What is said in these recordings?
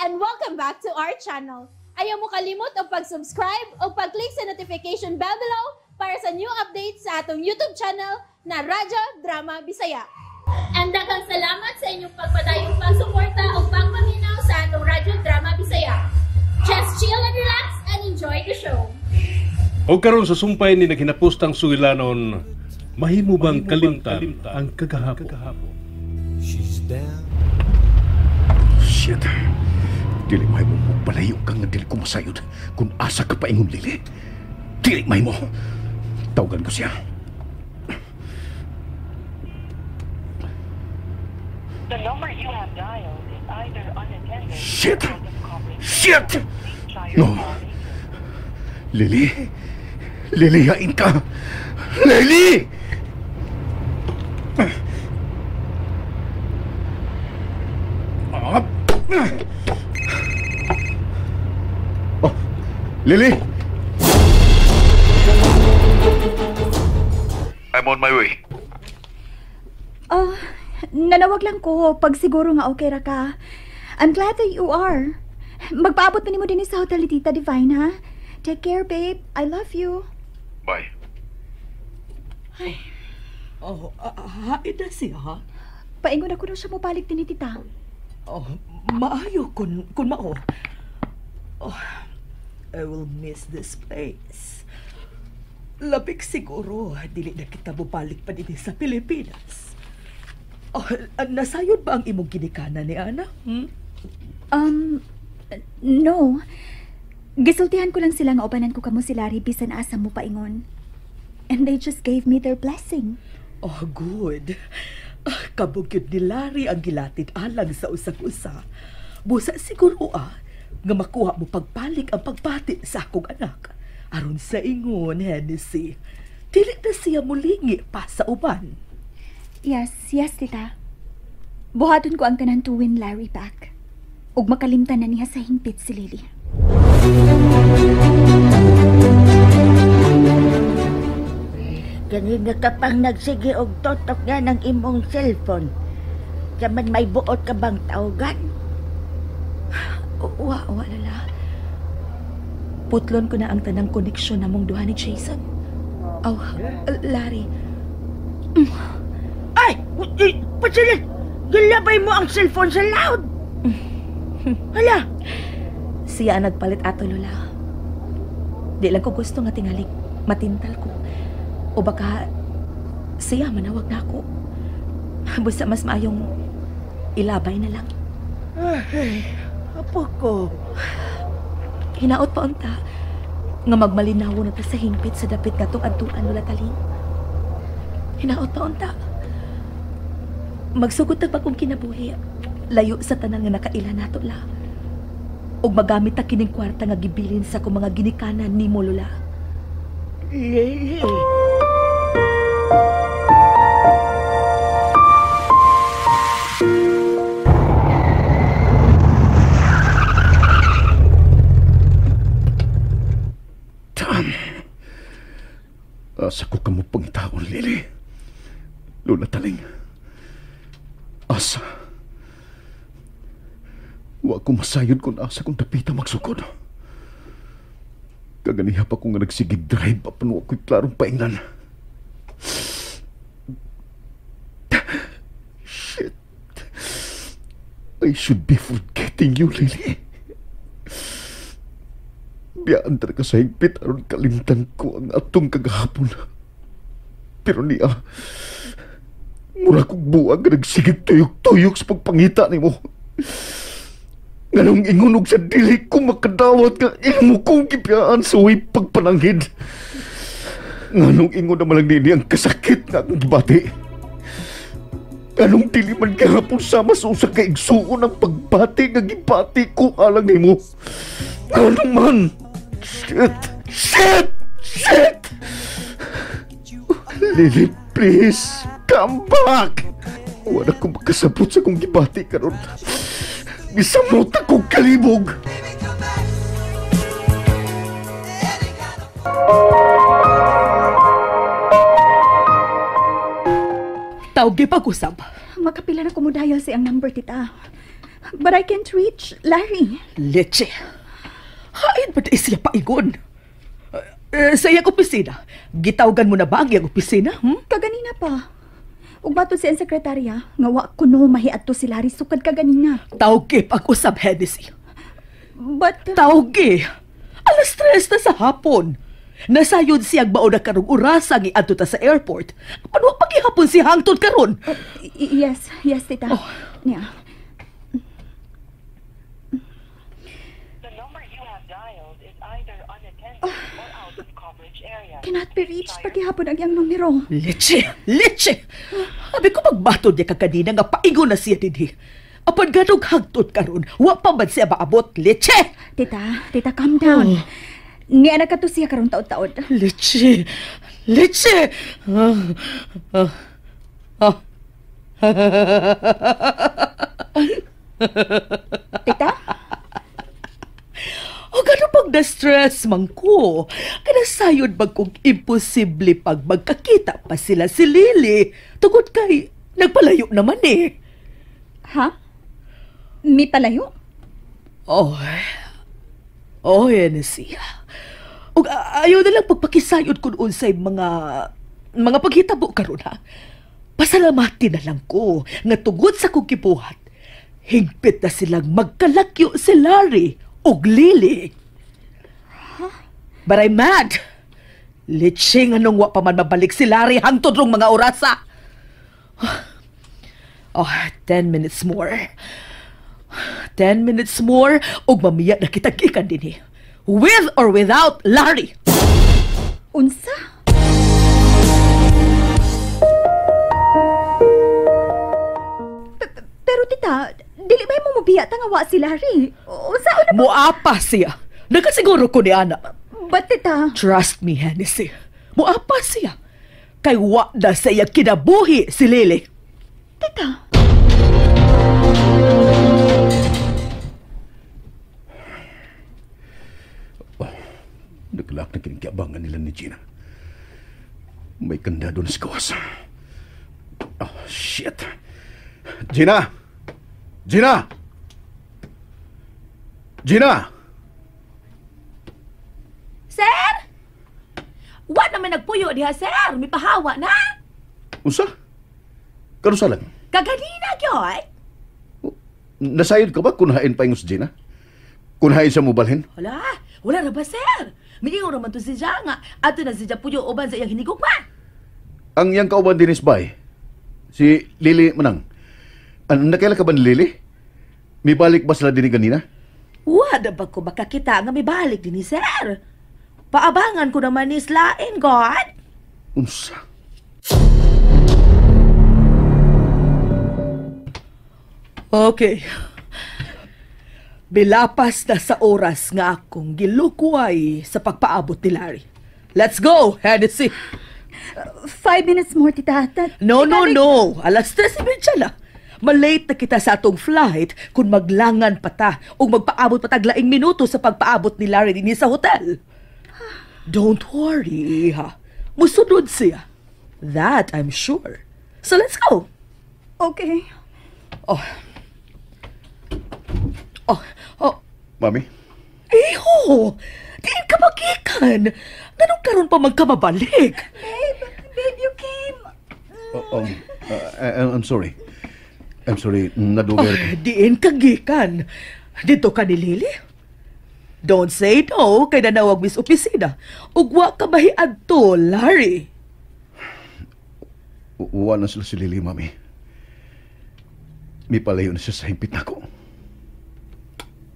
And welcome back to our channel. Ayaw mo kalimot og pag-subscribe o pag-click sa notification bell below para sa new updates sa atong YouTube channel na Radyo Drama Bisaya. And daghang salamat sa inyong pagpadayong pagsuporta o pagpaminaw sa atong Radyo Drama Bisaya. Just chill and relax and enjoy the show. O karon sa sumpay ni naghinapustang sugilanon, mahimo bang kalimtan ang kagahapon? She's down. Shit. Dili mahimo mo palayo ka nga dili ko masayod kung asa ka paingon, Lily. Dili mahimo. Tawagan ko siya. The number you have dialed is either unattended Shit! or out of coverage. Shit! Please try your No. call later. Lily! Lily, hain ka! Lily! Ah. Oh, Lily! I'm on my way. Oh, nanawag lang ko pag siguro nga okay ra ka. I'm glad that you are. Magpaabot pa nimo dinhi sa hotel ni Tita Divine, ha? Take care, babe. I love you. Bye. Oh, hain na siya, ha? Paingon ako na siya mobalik din ni Tita. Oh, maayo kun mao. Oh, I will miss this place. Labik siguro, dili na kita mobalik pa dinhi sa Pilipinas. Oh, nasayod ba ang imong ginikanan ni Ana? Hmm? No. Gisultihan ko lang sila nga ubanan ko kamo si Larry bisan asa mo paingon. And they just gave me their blessing. Oh, good. Ah, kabog yun ni Larry ang gilatid alang sa usag-usa. Busa siguro nga makuha mo pagpalik ang pagbati sa akong anak. Aron sa ingon, Hennessy, dili na siya mulingi pa sa uban. Yes, yes, Tita. Buhaton ko ang tanan to win Larry back. Ug makalimtan na niya sa hingpit si Lily. Ganina ka pang nagsige og totok nga ng imong cellphone. Saman may buot ka bang tawgan? Wa, wa, Lola. Putlon ko na ang tanang koneksyon namong duha ni Jason. Oh, Larry. Ay! Pasilit! Gilabay mo ang cellphone sa loud! Hala! Siya ang nagpalit ato, Lola. Di lang ko gusto nga tingali matintal ko. O baka siya manawag na ako. Busa mas maayong ilabay na lang. Ay, apo ko. Hinaot pa unta nga magmalinaw na ta sa hingpit sa dapit ngatong adtuan, Lola Taling. Hinaot pa unta. Magsugod ta bagong kinabuhi. Layo sa tanan nga nakaila nato la. Ug magamit ta kining kwarta nga gibilin sa akong mga ginikanan nimo, Lola. Lily. Tam! Asa ko kamo pangitaon, Lily. Lola Taling. Asa. Wa ko masayod kung asa kong dapita magsugod. Kaganiha pa ko nga nagsigig drive apan wa ko'y klarong painglan. Shit. I should be forgetting you, Lily. Biyaan talaga sa higpit aron kalimtan ko ang atong kagahapon. Pero niya, mura kong buwag nga nagsigig tuyok-tuyok sa pagpangita nimo. Nganong ingunog sa dili ko makadawat nga imo kong gibiyaan sa uy pagpananghid. Nganong ingon na malang nini ang kasakit nga akong gibati. Nganong dili man gihapon sama sa usa ka igsuon ang pagbati nga gibati ko alang nimo. Nganong man? Shit! Shit! Shit! Lily, please, come back! Wala ko makasabot sa kong gibati karon. Gisamot akong kalibog! Tawag pag-usab. Makapila na kumudayo si ang number, Tita. But I can't reach Larry. Leche. Hain ba di siya paigon? Sa iyang opisina, gitawgan mo na ba ang iyang opisina? Hmm? Kaganina pa. Ug matod sa iyang sekretarya, nga wa kuno mahiadto si Larry sukad kaganina. Tawgi pag-usab, Hennessy. But Tawgi! 3:00 na sa hapon. Nasayod siyang mauna karong orasa nga iadto ta sa airport. Paano pagihapon si hangtod karon? Yes, tita. Oh. Yeah. The number you have dialed is either unattended or out of coverage area. Cannot be reached pagihapon ang iyang numero. Leche! Leche! Abi ko magbatod niya kaganina nga paigo na siya dinhi. Apan ganog hangtod karon, wa pa man siya maabot. Leche! Tita, tita, calm down. Oh. Ni anak ka to siya karon taod-taod. Leche! Leche! Ah, ah, ah. Tita? O gano'n pag na-stress man ko. Kanasayod bag kung imposible pag magkakita pa sila si Lily. Tungod kay nagpalayo naman eh. Ha? Mi palayo? Oh, oh, yan siya. Ug ayaw na lang pagpakisayod kung unsay mga paghitabo karon ha. Pasalamati na lang ko nga tungod sa kong gibuhat, higpit na silang magkalakyo si Larry ug Lily. But I'm mad. Litsing anong wa pa man mabalik si Larry hangtod rong mga orasa. Oh, 10 minutes more. 10 minutes more ug mamiya na kita gikan dinhi. With or without Larry. Unsa? Pero tita, dili ba mo mobiya ta nga wa si Larry? Unsa una? Muapa siya. Nakasiguro ko ni Ana. But tita, Trust me, Hennessy. Muapa siya. Kay wa na sa iya kinabuhi si Lily. Tita. Naglak na kinigyabangan nila ni Gina. May kandado na sa gawas. Oh, shit. Gina! Gina! Gina! Sir! Wa naman nagpuyo diha, sir. May pahawa na. Unsa? Kanusa lang? Kaganina, gyoy. Nasayod ka ba kung hain pa si Gina? Kung hain siya mubalhin? Wala. Wala ra ba, sir? Miingon raman to si Siya nga. Ato na si Siya puyo uban sa iyang hinigugma. Ang iyang kauban dinis bay, si Lily Manang. Ano, nakaila ka ba ni Lily? May balik ba sila din kanina? Wala ba ko makakita nga may balik din ni sir? Paabangan ko naman ni Slain, God. Unsa? Okay. Bilapas na sa oras nga akong gilukway sa pagpaabot ni Larry. Let's go, Hennessy. 5 minutes more, tita. No, no, no. 3:30 na. Malate na kita sa atong flight kung maglangan pa ta o magpaabot pa tag laing minuto sa pagpaabot ni Larry dinhi sa hotel. Don't worry, ha. Musunod siya. That I'm sure. So let's go. Okay. Oh. Oh, oh. Mami? Iho! Diin ka magikan! Ganun karon pa magkamabalik? Babe, babe, you came. Oh, I'm sorry. I'm sorry, nadugay ko. Oh, diin ka gikan. Dito ka ni Lily? Don't say no kay nanawag mis opisina. Ugwa ka mahiadto, Larry. Uwa na sila si Lily, Mami. May palayo na siya sa himpit nako.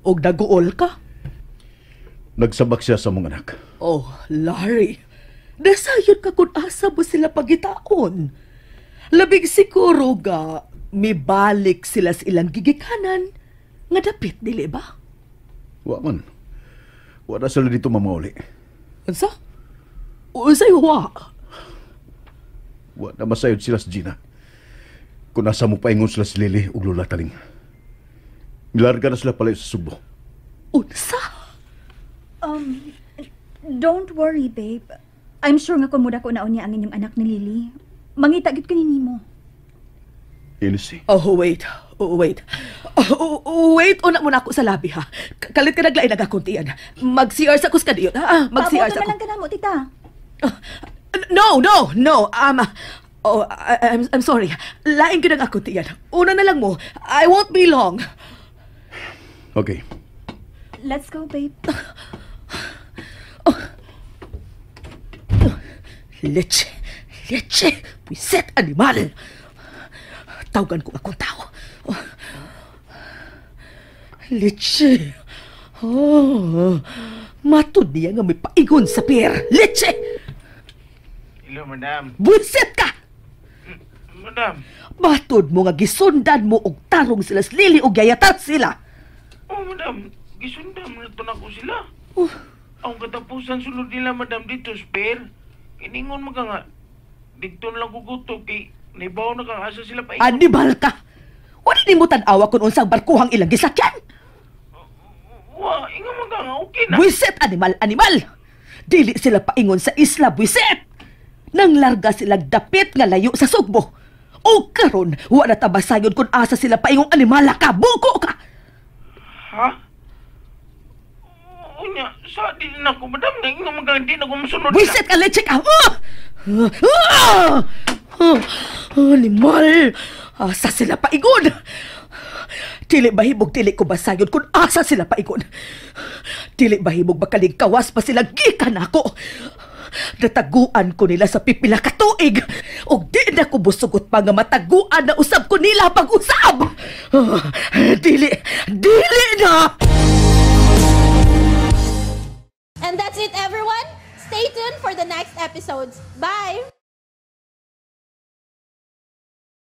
Og naguol ka? Nagsabak siya sa mga anak. Oh, Larry. Nasayod ka kung asa mo sila pagitaon. Labig siguro ga, mibalik sila sa ilang gigikanan. Nga dapit, dili ba? Wa man. Wa na sila dito mamauli. Unsa? Unsay wa? Wa na masayod sila sa Gina. Kung nasa mo paingon sila si Lily ug Lola Taling. Milarga na sila pala sa Sugbo. Unsa? Don't worry, babe. I'm sure nga kung muda ko naon niya ang inyong anak ni Lily. Mangita gid ko ni nimo. Hennessy. Oh, wait. Oh, wait. Oh, wait, una muna ako sa labi, ha. Kalit ka naglain nagakuntian. Mag-CR sa kus kadiyo, ha? Mag-CR Paabot sa na lang ka na mo, tita. No, no, no. Oh, I'm sorry. Lain ko nang akuntian. Una na lang mo. I won't be long. Okay. Let's go, babe. Leche. Leche. Puiset animal. Tawagan ko akong tao. Oh. Leche. Oh. Matud niya nga may paigon sa pier. Leche! Hello, madam. Buisit ka! Madam. Matud mo nga gisundan mo og tarong sila slili og yayatan sila. Oh, madam. Gisundan mo na to nako sila. Oh. Ang katapusan sulod nila, madam, dito, spare. Kiningon mo ka nga. Dito na lang kuguto kay naibaw na kang asa sila pa. Animal ka! Wala ni mo tan-awa kung unsang barkuhang ilang gisakyan. Wa, inga man ka nga, okay na. Buisit, animal, animal! Dili sila paingon sa isla, buisit! Nang larga sila dapit nga layo sa Sugbo. O karon, wa na tabasayon kung asa sila paingong animala ka, buko ka! Ha? Unya, sa di na ko, madam, nga inga man ka, hindi na ko masunod. Buisit ka, leche ka! Ah! Ah! Ah! Animal! Asa sila paingon? Dili bahimog dili ko basayon kung asa sila paingon. Dili bahimog makaling kawas pa sila gikan ako. Nataguan ko nila sa pipila ka tuig. Og di na ko busugot pa nga mataguan na usab ko nila pag-usab. Dili, dili na! And that's it, everyone. Stay tuned for the next episodes. Bye!